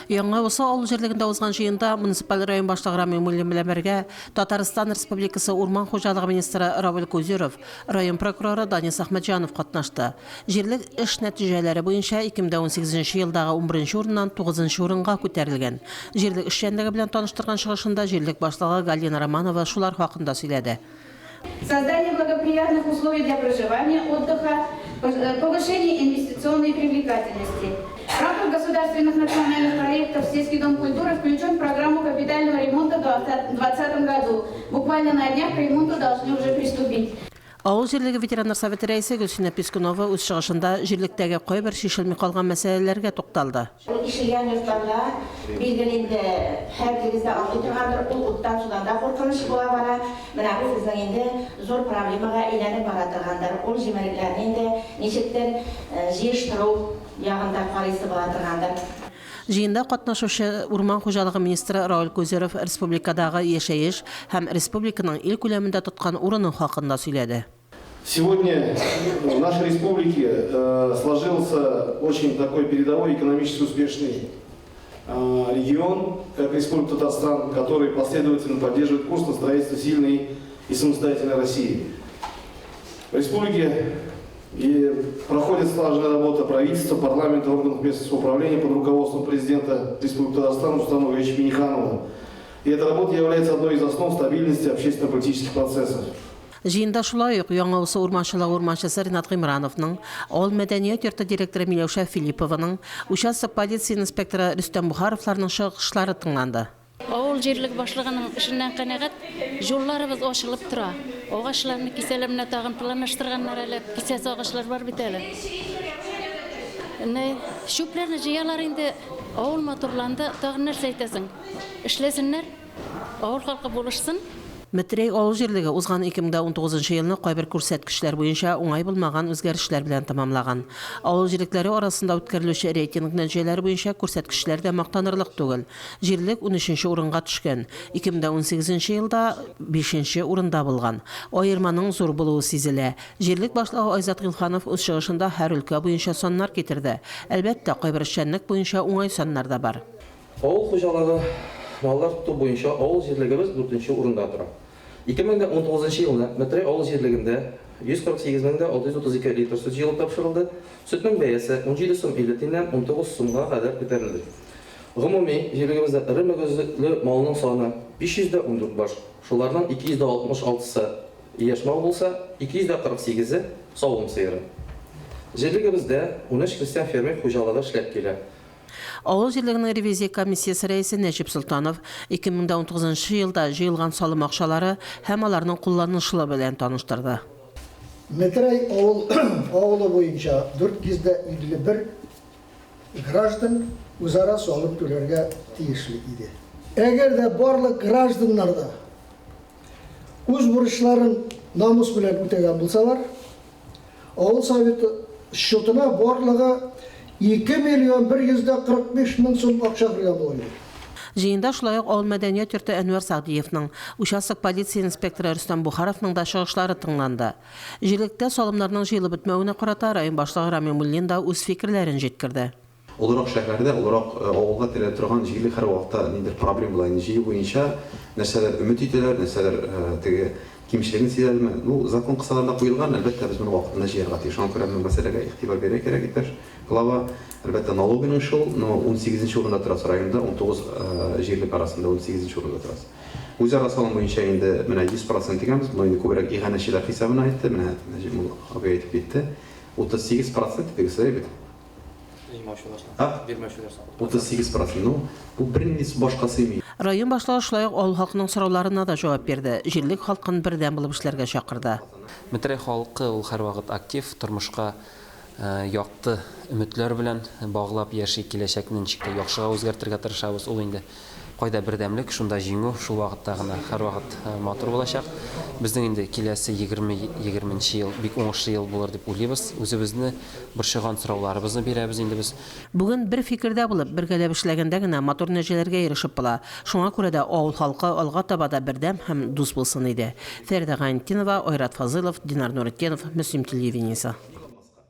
Яңа Усы авыл җирлегендә узган җыенда муниципаль район башлыгы Рамил Муллин белән бергә Татарстан Республикасы урман хуҗалыгы министры Равил Кузюров, район прокуроры Данис Әхмәтҗанов катнашты. Җирлек эш нәтиҗәләре буенча 2018 нче елдагы унберенче урыннан тугызынчы урынга күтәрелгән. Җирлек эшчәнлеге белән таныштырган чыгышында җирлек башлыгы Галина Романова шулар хакында сөйләде. Создание благоприятных условий для проживания, отдыха, повышение инвестиционной привлекательности. В рамках государственных национальных проектов Сельский дом культуры включен в программу капитального ремонта в 2020 году. Буквально на днях к ремонту должны уже приступить. Авыл җирлеге ветераннар советы рәисе Гөлсинә Пискунова үз чыгышында җирлектәге кайбер чишелми калган мәсьәләләргә тукталды. Ул ишелгән йортларда, билгеле инде, һәрберегез дә аңлый торгандыр, ул уттан-судан да куркыныч була бара. Менә бу безнең инде зур проблемага әйләнеп бара торгандыр. Ул җимерекләрне инде ничектер җыештыру ягын да карыйсы була торгандыр. Җыенда катнашучы урман хуҗалыгы министры Рауль Козеров республикадагы яшәеш һәм республиканың ил күләмендә тоткан урыны хакында сөйләде. Сегодня в нашей республике сложился очень такой передовой экономически успешный регион, как Республика Татарстан, который последовательно поддерживает курс на строительство сильной и самостоятельной России. В республике и проходит слаженная работа правительства, парламента, органов местного самоуправления под руководством президента Республики Татарстан Рустама Ильича Минниханова. И эта работа является одной из основ стабильности общественно-политических процессов. Җыенда шулай ук Яңа Усы урманчылыгы урманчысы Ринат Гыймрановның, авыл мәдәният йорты директоры Миләүшә Филиппованың, участок полиция инспекторы Рөстәм Бухаровларның чыгышлары тыңланды. Авыл җирлеге башлыгының эшеннән канәгать, юлларыбыз ачылып тора. Агачларны кисәләр, менә тагын планлаштырганнар әле, кисәсе агачлар бар бит әле. Менә чүпләрне җыялар инде, авыл матурланды, тагын нәрсә әйтәсең? Эшләсеннәр, авыл халкы булышсын. Метрәй авыл җирлеге узган 2019 нчы елны кайбер күрсәткечләр буенча уңай булмаган үзгәрешләр белән тәмамлаган. Авыл җирлекләре арасында үткәрелүче рейтинг нәтиҗәләре буенча күрсәткечләр дә мактанырлык түгел. Җирлек унөченче урынга төшкән, 2018 нче елда бишенче урында булган. Аерманың зур булуы сизелә. Җирлек башлыгы Айзат Гыйлфанов үз чыгышында һәр өлкә буенча саннар китерде. Әлбәттә, кайбер эшчәнлек буенча уңай саннар да бар. Авыл хуҗалыгы маллар тоту буенча авыл җирлегебез дүртенче урында тора. 2019 нчы елны Метрәй авыл җирлегендә 148 мең дә 632 литр сөт җыелып тапшырылды. Сөтнең бәясе 17 сум 50 тиеннән 19 сумга кадәр күтәрелде. Гомуми, җирлегебездә эре мөгезле малның саны 514 баш, шуларның 266 сы яшь мал булса, 248 е савым сыеры. Җирлегебездә унөч крестьян-фермер хуҗалыгы эшләп килә. Авыл җирлегенең ревизия комиссиясе рәисе Нәҗип Солтанов 2019 нчы елда җыелган салым акчалары һәм аларның кулланылышы белән таныштырды. Метрәй авыл авылы буенча 451 граждан үзара салым түләргә тиешле иде. Әгәр дә барлык гражданнар да үз бурычларын намус белән үтәгән булсалар, Авыл советы счетына барлыгы 2 миллион 145 мең сум акча кергән булыр иде. Җыенда шулай ук авыл мәдәният йорты Әнвәр Сәгъдиевның, участок полиция инспекторы Рөстәм Бухаровның да чыгышлары тыңланды. Җирлектә салымнарның җыелып бетмәвенә карата район башлыгы Рамил Муллин да үз фикерләрен җиткерде. Олырак шәһәрдә, олырак авылга терәлә торган җирлек һәрвакытта ниндидер проблема була. Инде җыю буенча нәрсәләр өмет итәләр, нәрсәләр теге кимчелеген сизәләрме? Ну, закон кысаларында куелган, әлбәттә, без моны вакытында җыярга тиеш. Шуңа күрә бу мәсьәләгә игътибар бирергә кирәк, иптәш глава. Әлбәттә, налогының шул, но унсигезенче урында торасы районда, 19 җирлек арасында унсигезенче урында торасы. Үзара салым буенча инде менә 100 процент дигәнбез, моны инде күбрәк иганәчеләр хисабына әйтте, менә Нәҗип мулла абый әйтеп китте. 38 процент дидегез, шулай бит? Җыймаучылар саны. А? Бирмәүчеләр саны. 38 процент. Ну, бу бернинди башка сыймый. Район башлыгы шулай ук авыл халкының сорауларына да җавап бирде, җирлек халкын бердәм булып эшләргә чакырды. Метрәй халкы ул һәрвакыт актив, тормышка якты өметләр белән баглап яши, киләчәкне ничек тә яхшыга үзгәртергә тырышабыз. Ул инде Кайда бердәмлек, шунда җиңү, шул вакытта гына һәрвакыт матур булачак. Безнең инде киләсе егерме егерменче ел бик уңышлы ел булыр дип уйлыйбыз. Үзебезне борчыган сорауларыбызны бирәбез инде без. Бүген бер фикердә булып, бергәләп эшләгәндә генә матур нәтиҗәләргә ирешеп була. Шуңа күрә дә авыл халкы алга таба да бердәм һәм дус булсын иде. Фәридә Гайнетдинова, Айрат Фазылов, Динар Нуретдинов, Мөслим телевидениесе.